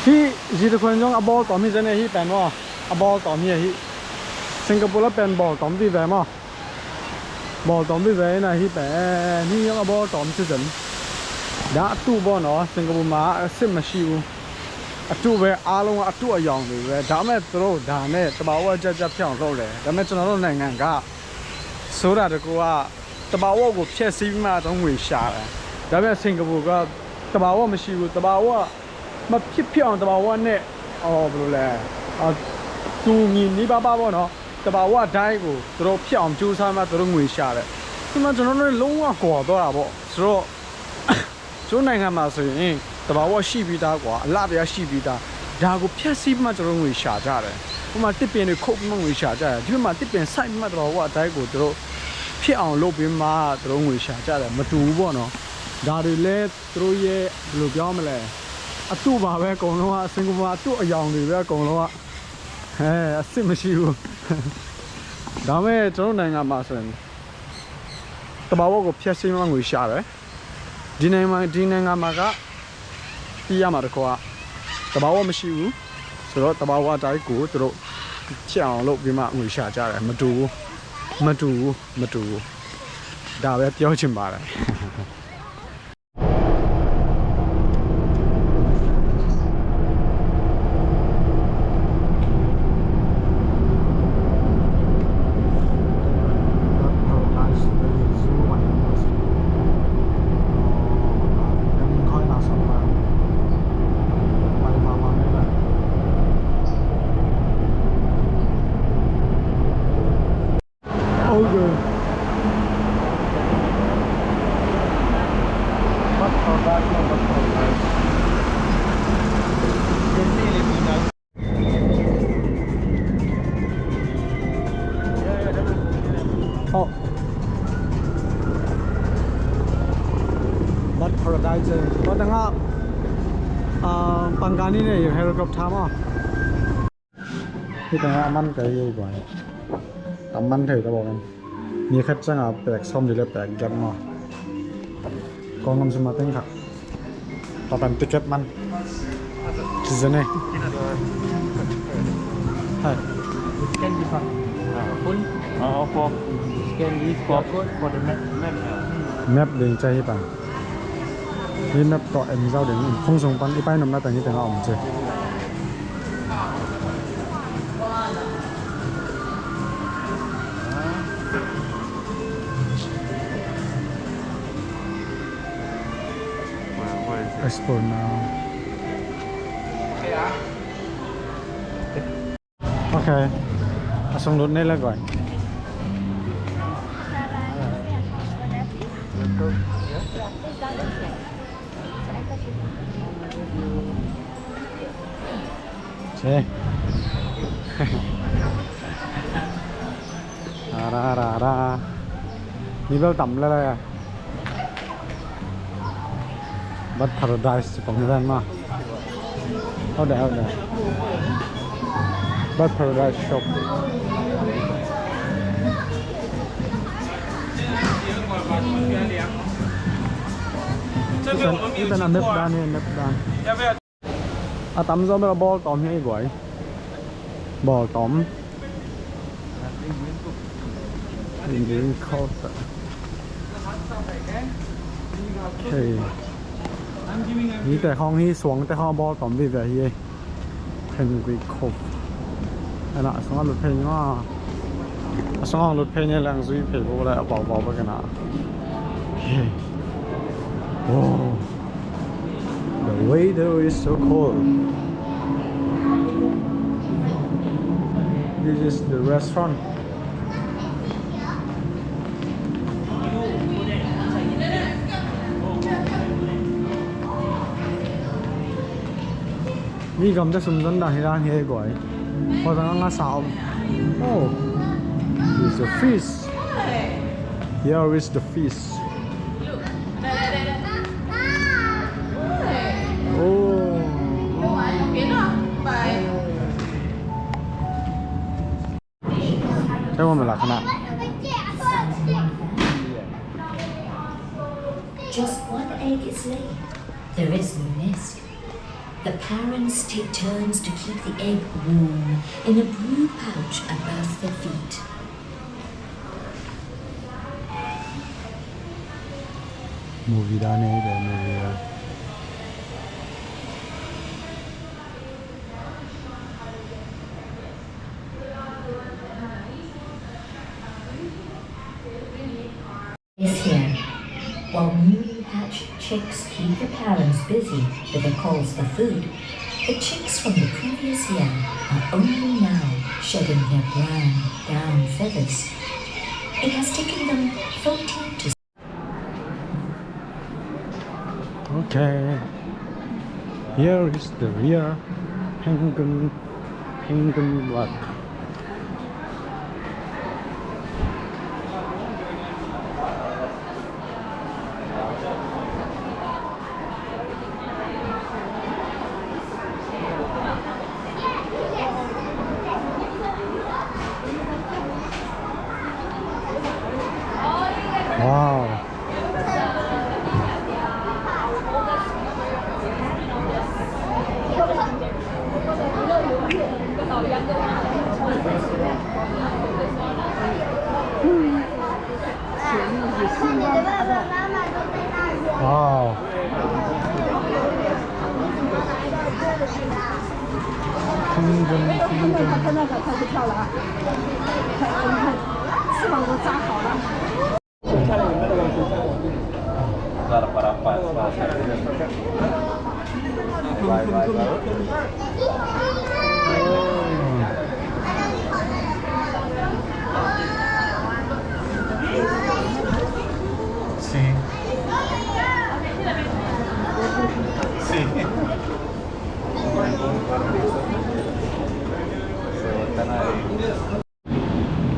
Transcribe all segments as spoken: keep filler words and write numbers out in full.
Hih Zitokhuan zong a bawl tawm hi zen e, hih pen maw. A bawl tawm hi a hih. Singapore la pen bawl tawm vive maw. Bawl tawm vive in a hih pen hih zong a bawl tawm ci zen. Dah a tuh bawn aw, Singapore ma a sim ma shi u. A tuh ve a long a tuh a yawng vive. Dah me tro dah ne taba wa ja ja phiang lo le. Dah me chana lo ne ngang ga. Sura de kua. သဘာဝကို ဖျက်ဆီးပြီးမှ ကျွန်တော် ငွေရှာတယ်။ ဒါပေမဲ့ စင်ကာပူက သဘာဝ မရှိဘူး။ သဘာဝ မဖြစ်ဖြစ်အောင် သဘာဝနဲ့ ဟော ဘယ်လိုလဲ အာ တူညီနီးပါးပါပေါ့နော်။ သဘာဝအတိုင်းကို သူတို့ဖြစ်အောင် ကြိုးစားမှ သူတို့ ငွေရှာတယ်။ ဒီမှာ ကျွန်တော်တို့ လုံးဝ ကွာသွားတာပေါ့။ ဆိုတော့ ကျွန်တော်နိုင်ငံမှာဆိုရင် သဘာဝရှိပြီးသားကွာ၊ အလှတရားရှိပြီးသား၊ ဒါကိုဖျက်ဆီးပြီးမှ ကျွန်တော်တို့ငွေရှာကြတယ်။ ဥပမာ သစ်ပင်တွေခုတ်ပြီးမှ ငွေရှာကြတယ်။ ဒီဘက်မှာ သစ်ပင်စိုက်ပြီးမှ သဘာဝအတိုင်းကို သူတို့ဖြစ်အောင်လုပ်ပြီးမှ သူတို့ငွေရှာကြတယ်။ မတူဘူးပေါ့နော်။ ဒါတွေလည်း သူတို့ရဲ့ ဘယ်လိုပြောမလဲ၊ အတုပါပဲ အကုန်လုံးက။ စင်ကာပူမှာ အတုအယောင်တွေပဲ အကုန်လုံးက။ အဲ၊ အစစ်မရှိဘူး။ ဒါပေမဲ့ ကျွန်တော်နိုင်ငံမှာဆိုရင် သဘာဝကို ဖျက်ဆီးမှ ငွေရှာတယ်။ ဒီနိုင်ငံမှာ၊ ဒီနိုင်ငံမှာက သိရမှာတစ်ခုက သဘာဝမရှိဘူးဆိုတော့ သဘာဝအတိုင်းကို သူတို့ ဖြစ်အောင်လုပ်ပြီးမှ ငွေရှာကြတယ်။ မတူဘူး။ မတူဘူး။ မတူဘူး။ ဒါပဲ ပြောချင်ပါတယ်။ Okay. Oh. Bird Paradise. Bird nga, ah, pangkani ne, helicopter ma. Hih tengah a man kei hi guai. Tam man thei ta bawk in. Mi khat ciangin pek sawmli le pek giat maw. Kong ngam sum a teng khat. Tua pen ticket man. Ci zen e. Hai. Scan this one. Phone. Oh, for scan this for, for the map. Map. Map ding ci hi pan. Hih map tawh en zau ding, phone sung pan i pai nopna teng hih teng a om ci. Explore now. Ok. A sung lut nei le guai. Ci. Ara, ara, ara. Mi bel tam le le. Bird Paradise ci pong hi ven ma. Hau deh, hau deh. Bird Paradise shop. Hih pen, hih pen a map dan hi, map dan. A tamzaw bel a bawl tawm hi ei guai. Bawl tawm. Green coat. Ok. Hihte khawng hi, suangte khawng a bawl tawm vive hi ei. Penguin Cove. Ena, a sungah lut phei ni maw. A sungah lut phei ni leng zui phei bo le a bawl bawl bek ena. Ok. Oh. The weather is so cold. This is the restaurant. Mi gamte sum zon dan hi dan hi ei guai. Khuazang a ngasa om. Oh. Here's the fish. Here is the fish. Oh. Just one egg is laid. There is no nest. The parents take turns to keep the egg warm in a brood pouch above their feet. Movie dan eh, movie dan. Is here. While newly hatched chicks keep the parents busy with their calls for food, the chicks from the previous year are only now shedding their brown down feathers. It has taken them fourteen to Okay, here is the real penguin, penguin rock. Wow. Wow. Penguin, penguin.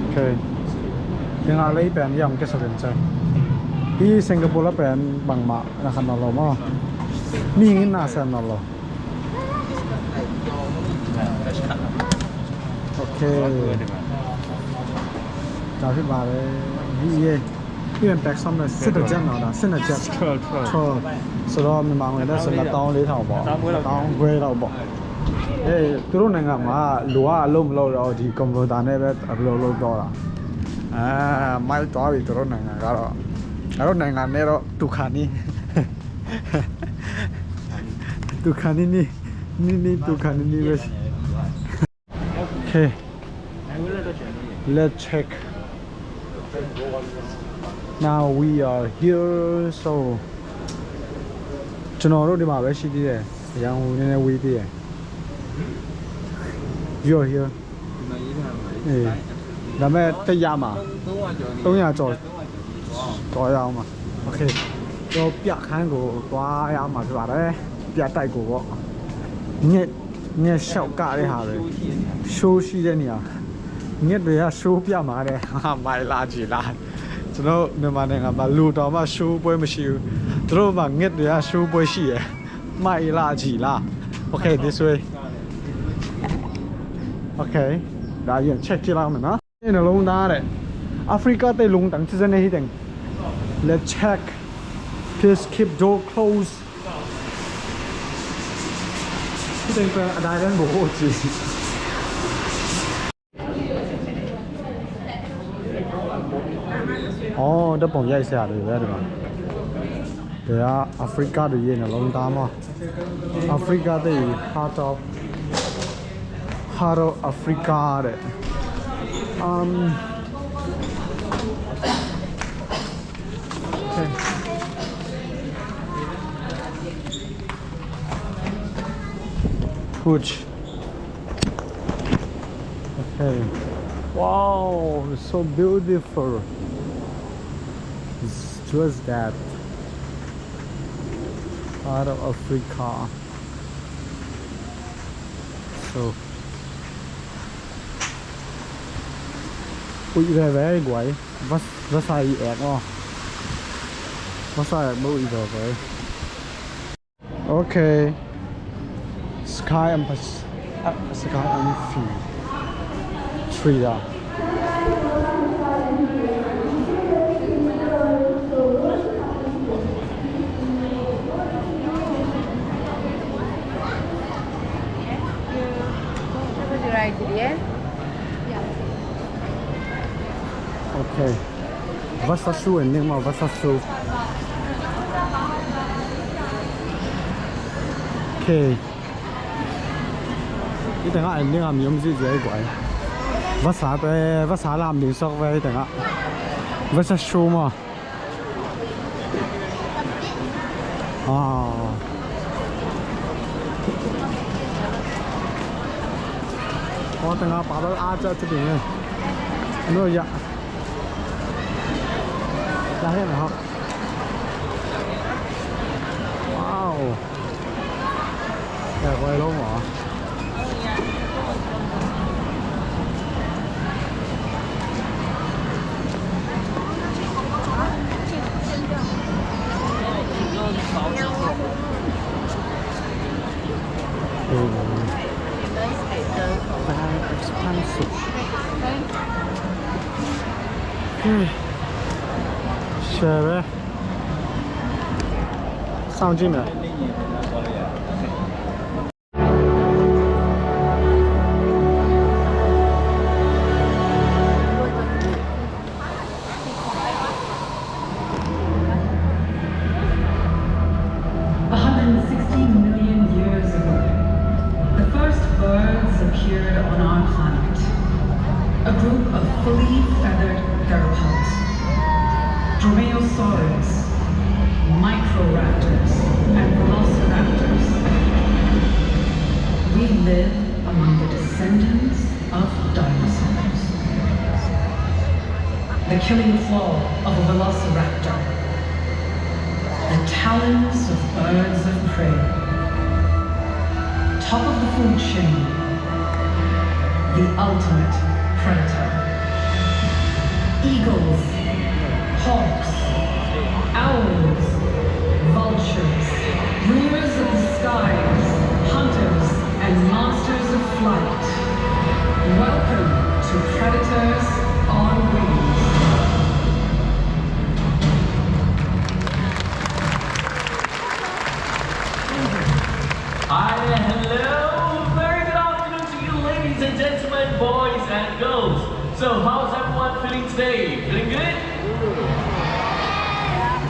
Ok. Tengah lei pen i om kisa den cai. Hi Singapore la pen bangmah na khan nawn lo maw. Mihing in na sem nawn lo. Ok. Ka phi ba le. Hi ye. Hi pen pek sawm le. Sit a jet naw da. Sit a jet. Twelve, twelve. Twelve. So lo mi mang le da. So na tawng le thau bo. Tawng gwe thau bo. Eh, turo nai nga ma lua lom lo lo di kom lo da ne bet a lo lo do la. Ah, mai to wi turo nai nga ga lo. Aro nai nga ne ro tu kha ni. Tu kha ni ni. Ni ni tu kha ni ni bet. Okay. Let's check. Now we are here, so ကျွန်တော်တို့ဒီမှာပဲရှိသေးတယ်။ အရန်ဟိုနည်းနည်းဝေးသေးတယ်။ You're here. အေး။ ဒါပေမဲ့တက်ရမှာ။ သုံးရာကျော်နေ။ သုံးရာကျော်နေ။ သွားရအောင်ပါ။ Okay. ကျွန်တော်ပြခန်းကိုသွားရမှာဖြစ်ပါတယ်။ ပြတိုက်ကိုပေါ့။ ငှက်ငှက်လျှောက်ကတဲ့ဟာပဲ။ Show ရှိတဲ့နေရာ။ ငှက်တွေက show ပြမှာတဲ့။ ဟာ မိုင်လား ရေလား။ ကျွန်တော်မြန်မာနိုင်ငံမှာလူတောင်မှ show ပွဲမရှိဘူး။ သူတို့မှာငှက်တွေက show ပွဲရှိတယ်။ မိုင်လား ရေလား။ Okay, this way. Okay. ဒါရင် check ကြည့်လိုက်အောင်နော်။ နှလုံးသားတဲ့။ Africa တဲ့ လုံးတန်း season နဲ့ hitting. Let's check. Please keep door closed. Hitting ပဲ အတိုင်းတန်းကို ကြည့်။ အော် ဓာတ်ပုံရိုက်စရာတွေပဲဒီမှာ။ ဒီက Africa တွေရေးနှလုံးသားမ။ Africa တဲ့ heart of heart of Africa တဲ့။ Um, okay. Huge. Okay. Wow, it's so beautiful. It's just that. Out of Africa. So. Ui, very, very guai. Vas, vasai ek, oh. Vasai ek, ui, very, very. Okay. Sky Amphi-, uh, Sky Amphi-, Trida. Okay. Vasa su en ning maw, vasa su. Okay. Hih tengah en ning a mi om zihziah hi guai. Vasa te, vasa lam ding suak ve hih tengah. Vasa su maw. Ah. Aw, tengah pa bel a ca ca ding e. No ya. La he na ho. Wow. Ya, koi lo maw. Share. Sound jim ya. A hundred and sixty million years ago, the first birds appeared on our planet. A group of fully feathered theropods, dromaeosaurids, microraptors, and velociraptors. We live among the descendants of dinosaurs. The killing claw of a velociraptor. The talons of birds of prey. Top of the food chain, the ultimate predator. Eagles, hawks, owls, vultures, rulers of the skies, hunters, and masters of flight. Welcome to Predators on Wings. Hi there, hello. Very good afternoon to you, ladies and gentlemen, boys and girls. So, how's everyone feeling today? Feeling good?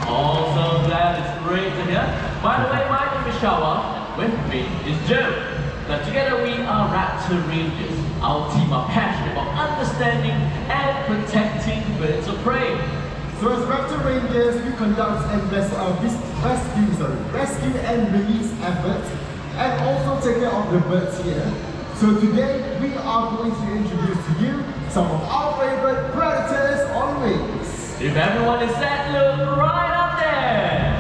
Awesome, that is great to hear. By the way, my name is Shawa, and with me is Joe. Now, together we are Raptor Rangers. Our team are passionate about understanding and protecting birds of prey. So as Raptor Rangers, we conduct and res-, uh, res-, rescue, sorry, rescue and release efforts, and also take care of the birds here. So today, we are going to introduce to you some of our favorite predators on wings. If everyone is set, look right up there.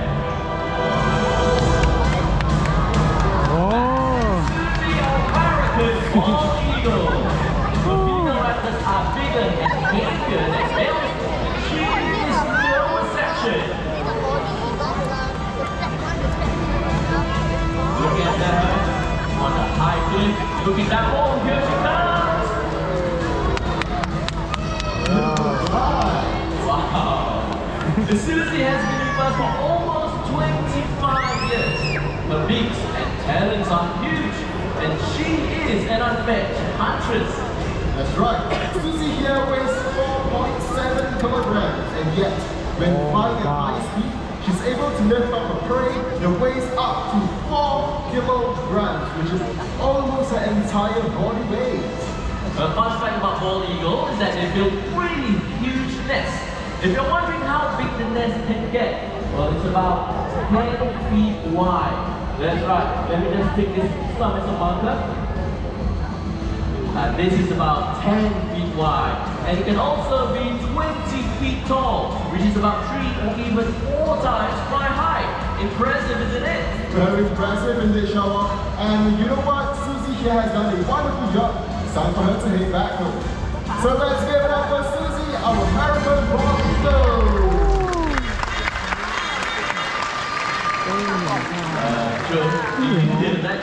Oh. Susie, our American bald eagle. Female raptors are bigger and heavier than males. She is no exception. Look at that. On a high cliff. Look at that one. Here she comes. Wow. The Susie has been with us for almost twenty-five years. Her beaks and talons are huge, and she is an unmatched huntress. That's right. Susie here weighs four point seven kilograms, and yet, when flying at high speed, she's able to lift up a prey that weighs up to four kilograms, which is almost her entire body weight. A fun fact about bald eagle is that they build really huge nests. If you're wondering how big the nest can get, well, it's about ten feet wide. That's right. Let me just take this slum as a marker. And this is about ten feet wide. And it can also be twenty feet tall, which is about three or even four times my height. Impressive, isn't it? Very impressive indeed, Shawa. And you know what? Susie here has done a wonderful job. It's time for her to head back home. So let's give it up for Susie, our American bald eagle. Uh, Joe, you did that.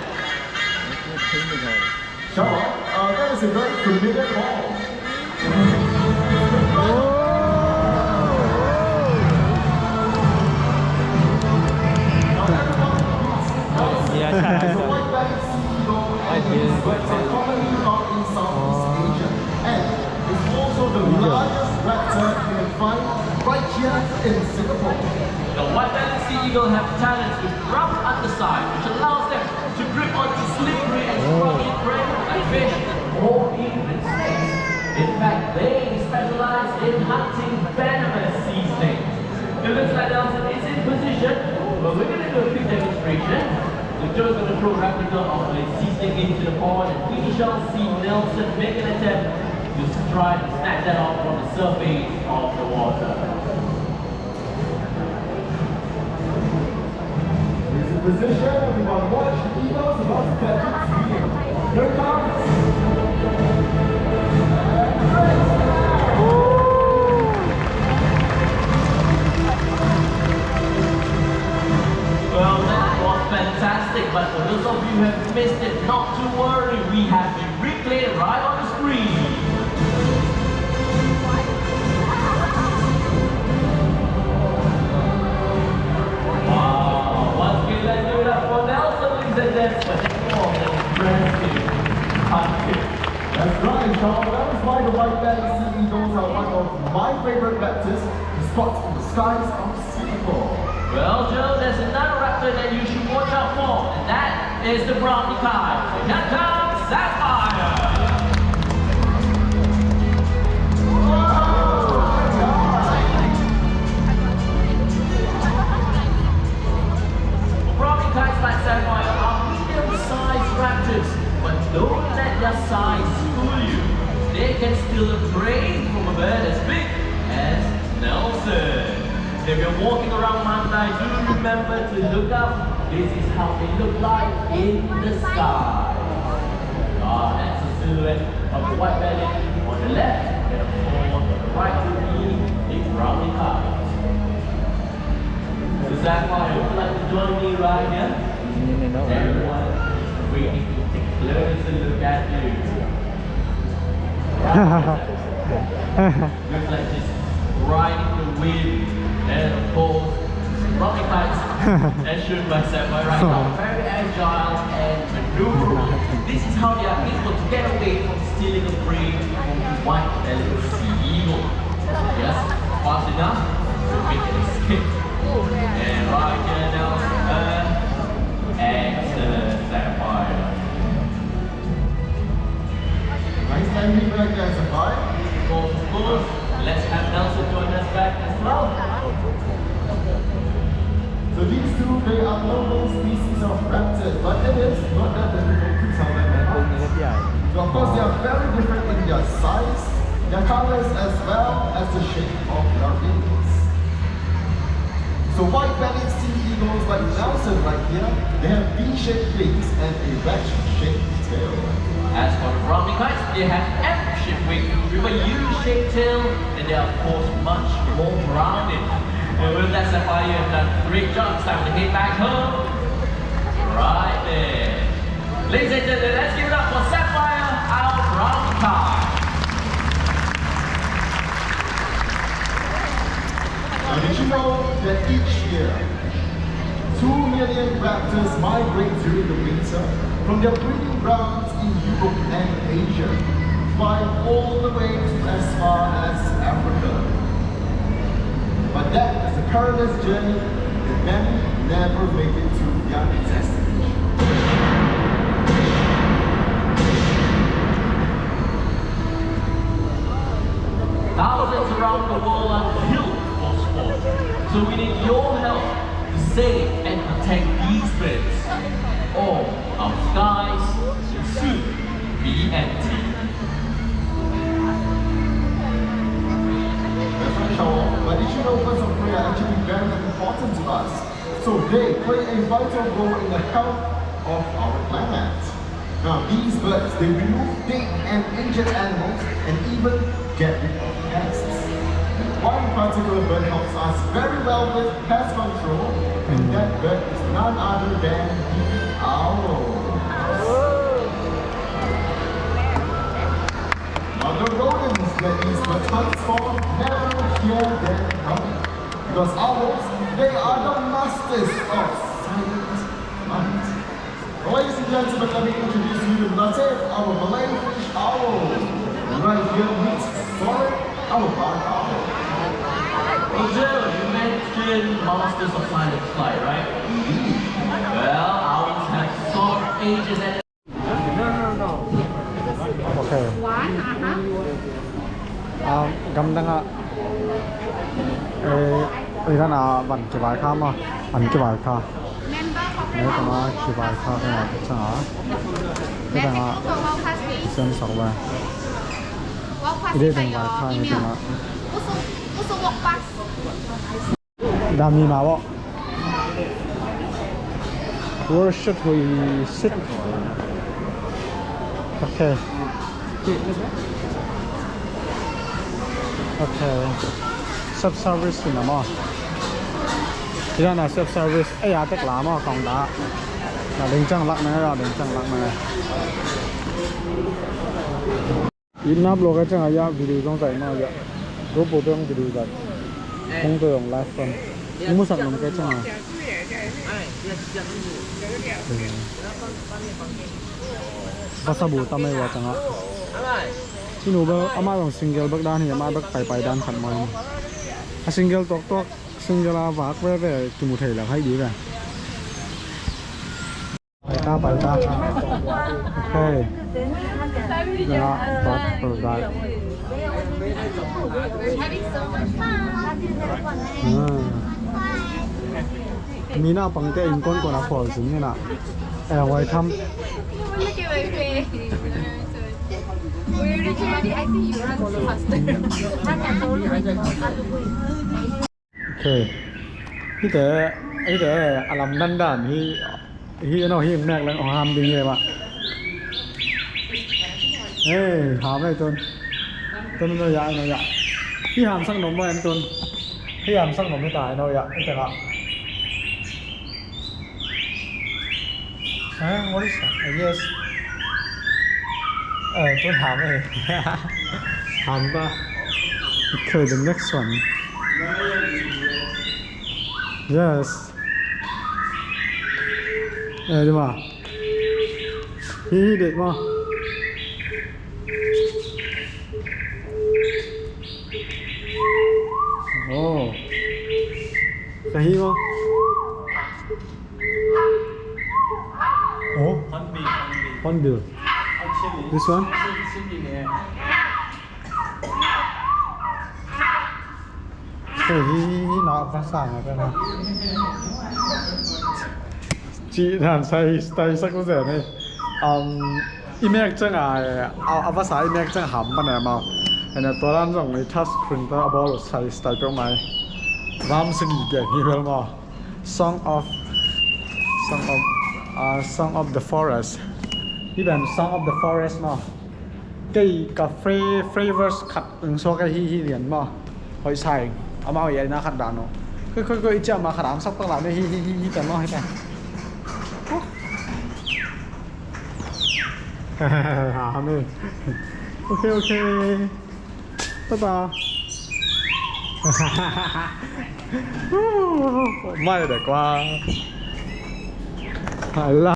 Shawa, uh, that is a very familiar call. Now, everyone, the white-bellied sea eagle and its birds are commonly found in South Right here in Singapore. The white-bellied sea eagle have talons with rough underside, which allows them to grip onto slippery and struggling prey like fish or even snakes. In fact, they specialize in hunting venomous sea snakes. It looks like Nelson is in position, but we're gonna do a quick demonstration. So Joe's gonna throw a replica of a sea snake into the pond, and we shall see Nelson make an attempt to try and snatch that off from the surface of the water. Here's the position. Everyone watch. The eagle's about to catch its meal. Here it comes. Well, that was fantastic, but for those of you who have missed it, not to worry, we have a replay right on the screen. Wow, once again, let's give it up for Nelson, ladies and gents, for taking off the impressive hunting. That's right, Sean. That is why the white-bellied sea eagles are one of my favorite raptors to spot in the skies of Singapore. Well, Joe, there's another raptor that you should watch out for, and that is the brownie kite. Here comes Sapphire. Brownie kites like Sapphire are medium-sized raptors, but don't let their size fool you. They can steal a prey from a bird as big as Nelson. If you're walking around Mandai, do remember to look up. This is how they look like in the sky. Ah, that's a silhouette of the white-bellied on the left, and of course on the right will be a brownie kite. So Sapphire, would you like to join me right here? Everyone is waiting to take a closer look at you. Looks like she's riding the wind. And of course, brownie kites, as shown by Sapphire right now, very agile and maneuverable. This is how they are able to get away from stealing a prey from the white-bellied sea eagle. Just fast enough to make an escape. And right here now, uh, excellent, Sapphire. Nice timing right there, Sapphire. Of course, of course. Let's have Nelson join us back as well. So these two, they are noble species of raptors, but it is not that difficult to tell them apart. So of course, they are very different in their size, their colors, as well as the shape of their wings. So white-bellied sea eagles like Nelson right here, they have V-shaped wings and a wedge-shaped tail. As for the brownie kites, they have F-shaped wings with a U-shaped tail, and they are, of course, much more rounded. And with that, Sapphire, you have done a great job. It's time to head back home. Right there. Ladies and gentlemen, let's give it up for Sapphire, our brownie kite. Now, did you know that each year, two million raptors migrate during the winter from their breeding grounds in Europe and Asia, flying all the way to as far as Africa? But that is a perilous journey, and many never make it to their destination. Thousands around the world are killed for sport. So we need your help to save and protect these birds. Or our skies will soon be empty. That's right, Shawo. But did you know birds of prey are actually very important to us? So they play a vital role in the health of our planet. Now, these birds, they remove dead and injured animals and even get rid of pests. And one particular bird helps us very well with pest control, and that bird is none other than the owl. Now, the rodents that these birds hunt for never hear them coming, because owls, they are the masters of silent flight. Ladies and gentlemen, let me introduce you to Latif, our Malay fish owl. Right here meets Soren, our barn owl. Angel, you mentioned Masters of Silence Flight, right? Well, I always have soft edges and Ok. One, aha. Ah, gamdang ah, eh, Iran ah van kivai kha maw, van kivai kha. Member for Member kivai kha, kha, kha, kha. Kha, kha. Member for World Pass, please. Sen sak ba. World Pass is your email. Ide dang vai kha ni tama. Usu, usu World Pass. Dami ma bo. Worship hui sit. Okay. Okay. Self service na mo. Ina na self service. Eh, ya tek la mo kong da. Na ding chang lak na, na ding chang lak na. Itnap lo ka chang a ya video zong zai na ya. GoPro zong video zai. Kong to zong live phone. Musak nom ka chang a. Basa bu tamai wa chang a. Sinu ba ama zong single bak dan hi, ama bak pai pai dan khat mo. A single tok tok, single a vak ve ve kimu thei la hai di ve. Pai ta, pai ta. Okay. Ya, but for that. Ah. Mi na pang te in kon kon a pawl sin ni na. Eh, wai tham. Okay. Hite, hite, a lam dandan hi, hi no, hi mek leng ong ham ding hi ma. Hey, ham ei tun. Tun no ya, no ya. Hi ham sak nom mo em tun. Hi ham sak nom hi ta no ya, hite ka. Huh? What is that? Uh, yes. Uh, don't have it. Hamba. Okay, the next one. Yes. Eh, di ma. Hi hi dek ma. Oh. Sa hi ma. Oh. Hornbill, hornbill. Hornbill. Actually, this one? Actually, actually, eh. Hey, hi, hi, hi, na, va sa na, va na. Ci dan sai, sai sa ku zen, eh. Um, i mek chang a, a, a va sa i mek chang ham pa na mau. Ena tua dan zong ni touch screen ta a bawl sai style pe mai. Vam sagi gen hi bel mau. Song of, Song of, uh, Song of the Forest. Hi pen Song of the Forest maw. Kei ka fra-, flavors khat eng so kei hi hi lian maw. Hoi sai. Amau ya na khat dan no. Koi, koi, koi, i chia ma khat am sak tak la ne hi, hi, hi, hi pen maw, hi pen. Amen. Okay, okay. Bye bye. Mai de kwa. Hello.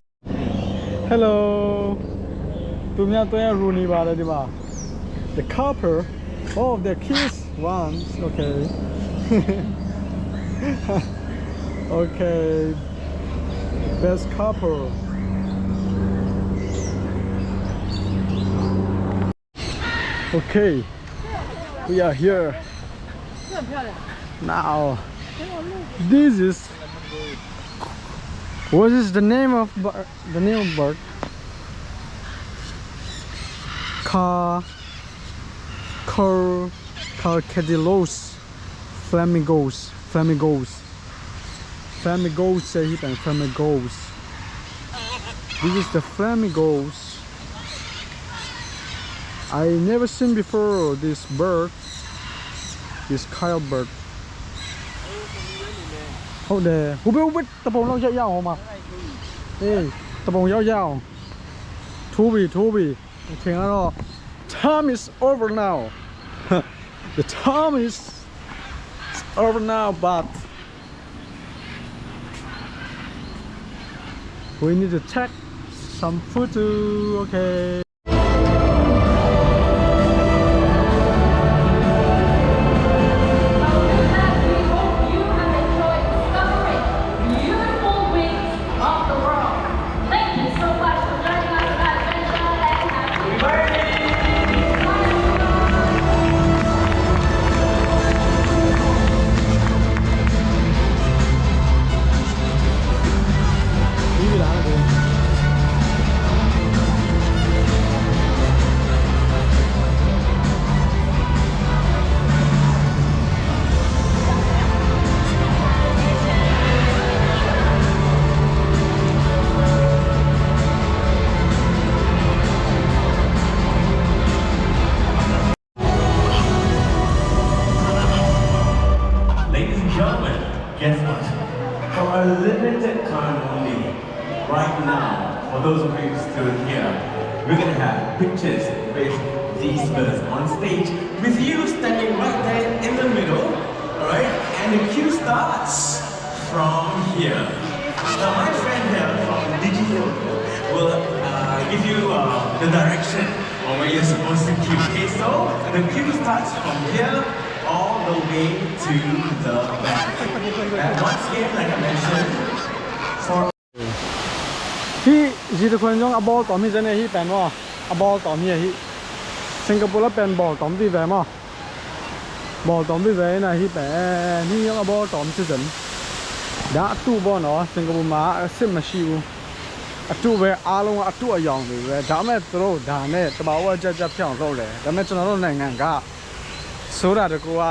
Hello. Tumia to ya runi ba da di ba. The couple. Oh, the kiss once. Okay. Okay. Best couple. Okay, we are here now. This is, what is the name of bir-, the name of bird? Car, car, carcadillos, flamingos, flamingos. Flamingos, say it and flamingos. This is the flamingos. I never seen before this bird, this kind of bird. Hau de, hu be hu be, tapong lau yau yau ma. Hey, tapong yau yau. Tubi, tubi. Okay, ano. Time is over now. The time is over now, but we need to take some photo, okay? Here, we're gonna have pictures with these birds on stage, with you standing right there in the middle, all right? And the queue starts from here. Now, my friend here from Digital will uh, give you uh, the direction on where you're supposed to queue. Okay, so the queue starts from here all the way to the back. And once again, like I mentioned, for ဟိ ဇီတခွင် ညောင်း အဘီတမ် ဟိ ဇနီး ဟိ ပန်ဝါ အဘီတမ် ဟိ ဟိ စင်ကာပူ လႄႈ ပန်ဘီတမ် သီႇဝဲ မႃး ဘီတမ် သီႇဝဲ ၼႃႇ ဟိ ပန် ဟိ ညောင်း အဘီတမ် သီႇဝဲ ဒါ အတု ပေါ့နော်။ စင်ကာပူ မှာ အစစ် မရှိဘူး။ အတု ပဲ။ အားလုံးက အတု အယောင် တွေ ပဲ။ ဒါပေမဲ့ သူတို့ ဒါ နဲ့ သဘာဝ ကျကျ ဖြစ်အောင် လုပ်တယ်။ ဒါပေမဲ့ ကျွန်တော်တို့ နိုင်ငံ က ဆိုတာ တစ်ခု က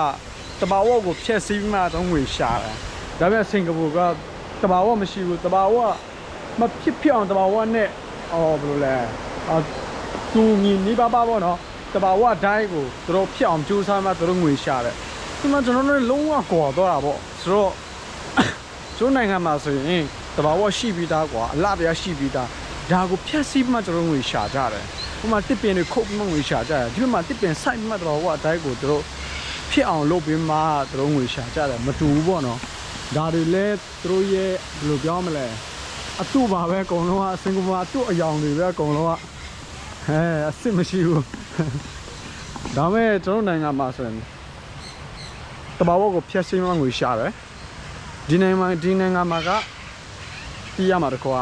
သဘာဝ ကို ဖျက်ဆီး ပြီးမှ သူတို့ ငွေ ရှာတယ်။ ဒါပေမဲ့ စင်ကာပူ က သဘာဝ မရှိဘူး။ သဘာဝ မဖြစ်ဖြစ်အောင် သဘာဝ နဲ့ ဟို ဘယ်လိုလဲ အတူညီ နီးပါးပါး ပေါ့နော်။ သဘာဝ အတိုင်း ကို သူတို့ ဖြစ်အောင် ကြိုးစားမှ သူတို့ ငွေ ရှာတယ်။ ဒီမှာ ကျွန်တော်တို့ နဲ့ လုံးဝ ကွာသွားတာ ပေါ့။ ဆိုတော့ ကျွန်တော် နိုင်ငံ မှာ ဆိုရင် သဘာဝ ရှိပြီးသား ကွာ။ အလှတရား ရှိပြီးသား။ ဒါ ကို ဖျက်ဆီး ပြီးမှ ကျွန်တော်တို့ ငွေ ရှာကြတယ်။ ဥပမာ သစ်ပင်တွေ ခုတ်ပြီးမှ ငွေ ရှာကြတယ်။ ဒီဘက်မှာ သစ်ပင် စိုက်ပြီးမှ သဘာဝ အတိုင်း ကို သူတို့ ဖြစ်အောင် လုပ်ပြီးမှ သူတို့ ငွေ ရှာကြတယ်။ မတူဘူး ပေါ့နော်။ ဒါတွေလည်း သူတို့ရဲ့ ဘယ်လို ပြောမလဲ အတု ပါပဲ။ အကုန်လုံးက စင်ကာပူ မှာ အတု အယောင် တွေ ပဲ။ အကုန်လုံးက အဲ အစစ် မရှိဘူး။ ဒါပေမဲ့ ကျွန်တော်တို့ နိုင်ငံ မှာ ဆိုရင် သဘာဝ ကို ဖျက်ဆီးမှ ငွေ ရှာတယ်။ ဒီနိုင်ငံ ဒီနိုင်ငံ မှာ က သိရမှာ တစ်ခု က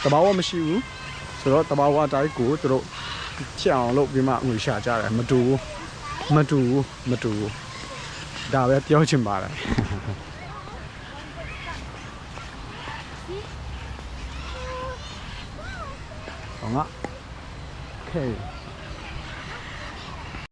သဘာဝ မရှိဘူး။ ဆိုတော့ သဘာဝ အတိုင်း ကို သူတို့ ဖြစ်အောင် လုပ်ပြီးမှ ငွေ ရှာကြတယ်။ မတူဘူး။ မတူဘူး။ မတူဘူး။ ဒါပဲ ပြောချင်ပါတယ်။ ဟုတ်ကဲ့။